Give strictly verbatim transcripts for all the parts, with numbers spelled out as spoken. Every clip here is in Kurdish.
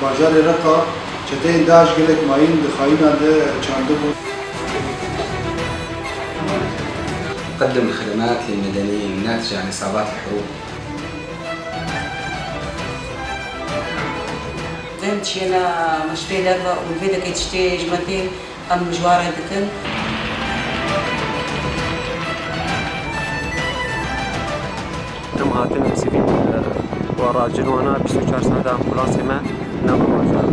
Bajarê Reqa, çeteyên DAIŞ gelek mayîn di xayînan de çandibûn. نقدم الخدمات للمدنيين الناتجة عن إصابات الحروب. Dem çiyena meşrê derve û vê dekê tiştê ji me tê. Em ji wan re dikin. Em hatin, em sivîl, e, wa racin wana bîst û çar saeta ambulansê me ne bi bajar.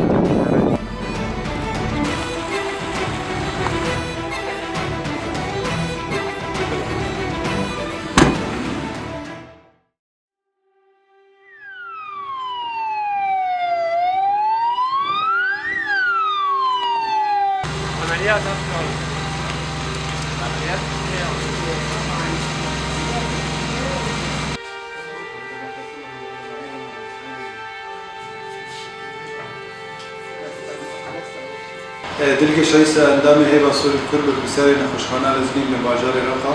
Dilgê Şayîsa endamê Heyva Sorê Kurd, berpirsiyarê nexweşxana Lezgîn li bajarê Reqa.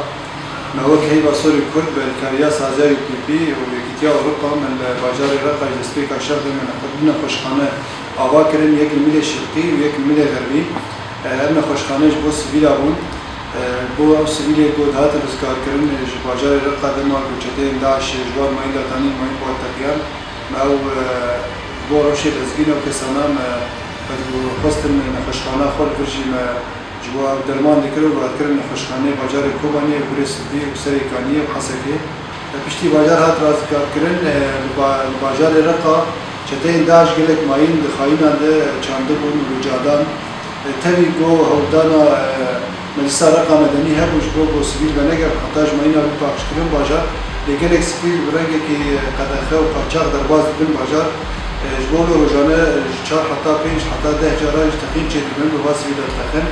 Me wek Heyva Sorê Kurd bi alîkariya saziya U P P û Yekîtiya Ewropa me li bajarê Reqa ji destpêka şer de me nexwe-, du nexweşxane ava kirin, yek li milê şerqî û yek li milê xerbî. Ev nexweşxane ji bo sivîla bûn. Ji bo ew sivîlê ku dihatin rizgarkirin ji bajarê Reqa dema ku çeteyên DAIŞ ji wan mayîn de danîn, mayîn bi wan teqiyan. Me ew, e, ji bo rewşê lezgîn ew kesana me, me dixwestin nexweşxana xwe li vir jî me ji bo ew derman dikir û vekirin nexweşxaneyê bajarê Kobanê û Gurê Sibî û Serê Kaniyê û Hesekê. E, piştî bajar hat rizgarkirin, e, li ba-, li bajarê Reqa çeteyên DAIŞ gelek mayîn di xayînan de çandibûn û li cadan. E, tevî ku hewldana, e, Meclisa Reqa Medenî hebû ji bo ku sivîl venegerin heta ji mayîna bî paqijkirin bajar, lê gelek sivîl bi rengekî qedexe û qaçax derbas dibin bajar. E, ji bo wilo rojane, e, ji çar heta pênc heta deh caran jî teqîn çêdibin, bi van sivîl re diteqin.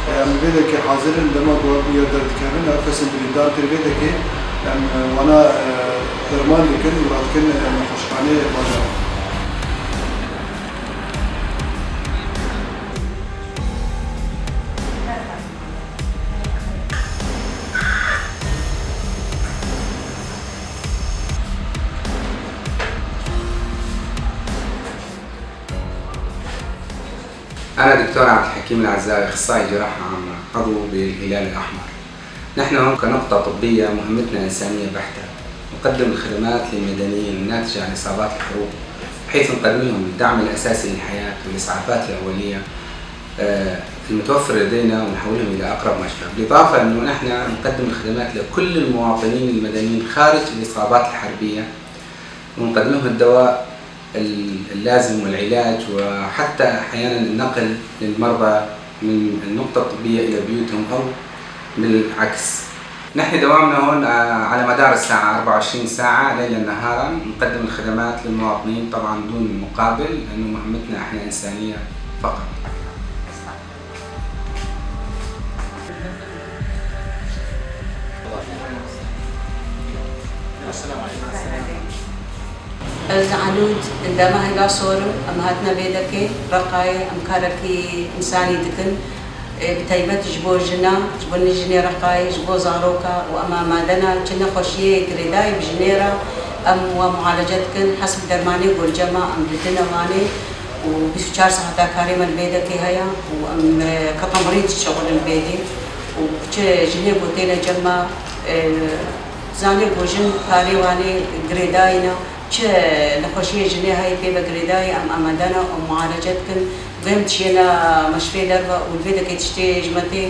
E, em li vê dekê hazir in, dema ku ev bûyer derdikevin, ew kesên birîndar tê li vê dekê, em, e, wana, e, derman dikin û radikin, e, nexweşxaneyê bajar. أنا دكتور عبد الحكيم العزاوي، أخصائي جراحة عامة، عضو بالهلال الأحمر. نحن هون كنقطة طبية مهمتنا إنسانية بحتة، نقدم الخدمات للمدنيين الناتجة عن إصابات الحروب، بحيث نقدم لهم الدعم الأساسي للحياة والإسعافات الأولية، آه، المتوفرة لدينا، ونحولهم إلى أقرب مشفى. بالإضافة إنه نحن نقدم الخدمات لكل المواطنين المدنيين خارج الإصابات الحربية، ونقدم لهم الدواء ال-، اللازم والعلاج، وحتى أحيانًا النقل للمرضى من النقطة الطبية إلى بيوتهم أو بالعكس. نحن دوامنا هون، آه، على مدار الساعة أربعة وعشرين ساعة ليلًا نهارًا، نقدم الخدمات للمواطنين طبعًا دون مقابل، لأنه مهمتنا إحنا إنسانية فقط. Ez Elûd, endama Heyva Sor im. Em hatine vê dekê Reqayê, em karekî însanî dikin. Ê, bi taybet ji bo jina, ji bo jinê Reqayê, ji bo zaroka û em amade ne çi nexweşiyê girêdayî bi jinê re em we mualece dikin. Hesil dermanê gurcema em didine wanê û bîst û çar saeta karê me li vê dekê heye û em, e, ketamrî dişixulin vê dê û çi jinê ku têne cem me, e, zanê ku jin karê wanê girêdayî ne, çi nexweşiyê jinê heye pê ve girêdayî em amade ne û mualece dikin. Vêm dişêne meşfê derve û li vê dekê tiştê ji me tê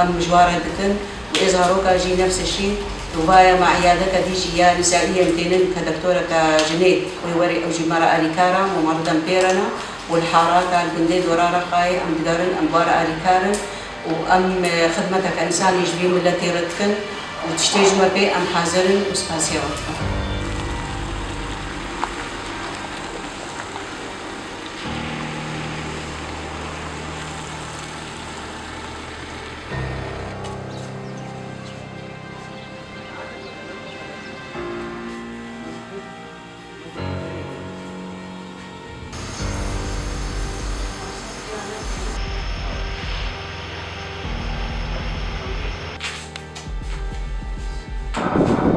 em ji wan re dikin. Û ê zaroka jî nefs şî, û vaya me îyadeke dî jî ya nîsaiye em tênin ke doktoreke jinê wê werê ew jî me re alîkar e û meridan pê re ne û li harata li gundê dora Reqayê em digerin, em bi wan re alîkar in û em, e, xidmeteke însanî ji vî miletê re dikin û tiştê ji me pê em hazir in û spasiya wan dikin.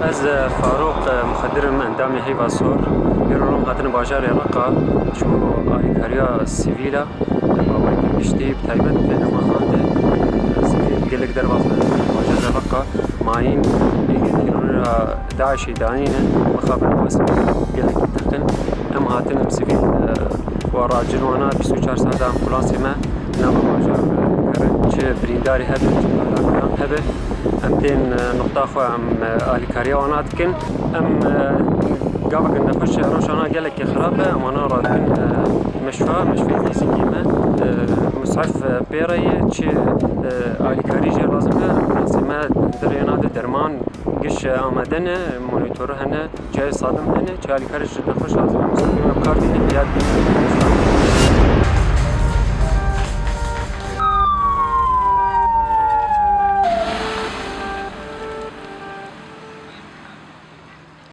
Ez, e, Farûq, e, Muxedir im, endamê Heyva Sor. Pêroron hatine bajarê Reqa ji bo alîkariya sivîl e, bi awayekî giştî, bi taybet di nemahan de, e, sivîl gelek derbas dibin bajarê Reqa. Mayîn êgê tîrorê DAIŞê danîne, mixabin wesî gelekî teqin. Em hatin, em sivîl, e, wa racin wana bîst û çar saet ambulansê me nava bajar, e, dikarin. Çi birîndarî hebe, çi alîkariyan hebe, em tên, e, nuqta xwe, em, e, alîkariya wana dikin. Em, e, gavek nexweş e, rojana gelekî xirab e, em wana radikin, e, meşfa, meşfê nêzîkî me, e, Mus'ef, e, pê re ye, çi, e, alîkarî jê lazim e, ambulansê me dirê nade, derman giş, e, amade ne, monîtor hene, çi sadim hene, çi alîkarî ji nexweş lazim e, musafirê me bi kar tîne, ya